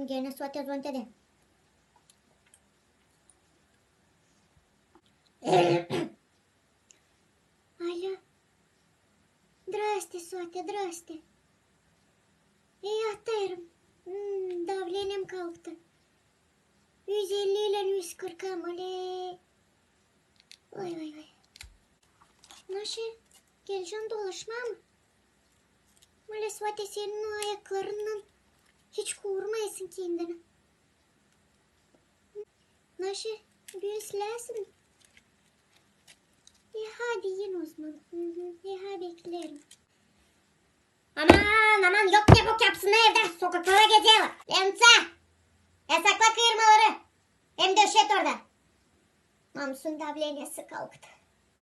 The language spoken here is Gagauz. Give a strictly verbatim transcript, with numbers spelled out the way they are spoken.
Genä Sote Zonte dä. Alo. Zdraste, Sote, zdraste. E, yatêrım. Hmm, davleniyem kalktı. Üz elli ilän üz kırka mı le? Vay, vay, vay. Naşe, gelecän dolaşmaa mı? Mı le, Sote, senin o ayaklarınnan hiç kuurmaysın kendini. Naşe, büün silääsin. E, hadi, iin o zaman. Hı hı. E, hadi, bekleerim. Aman, aman, yok ne bok yapsın evdä, sokaklarda gezerim. Lenca! Yasakla kıyırmaları. Hem döşet orada. Mamsun davleniyası kalktı.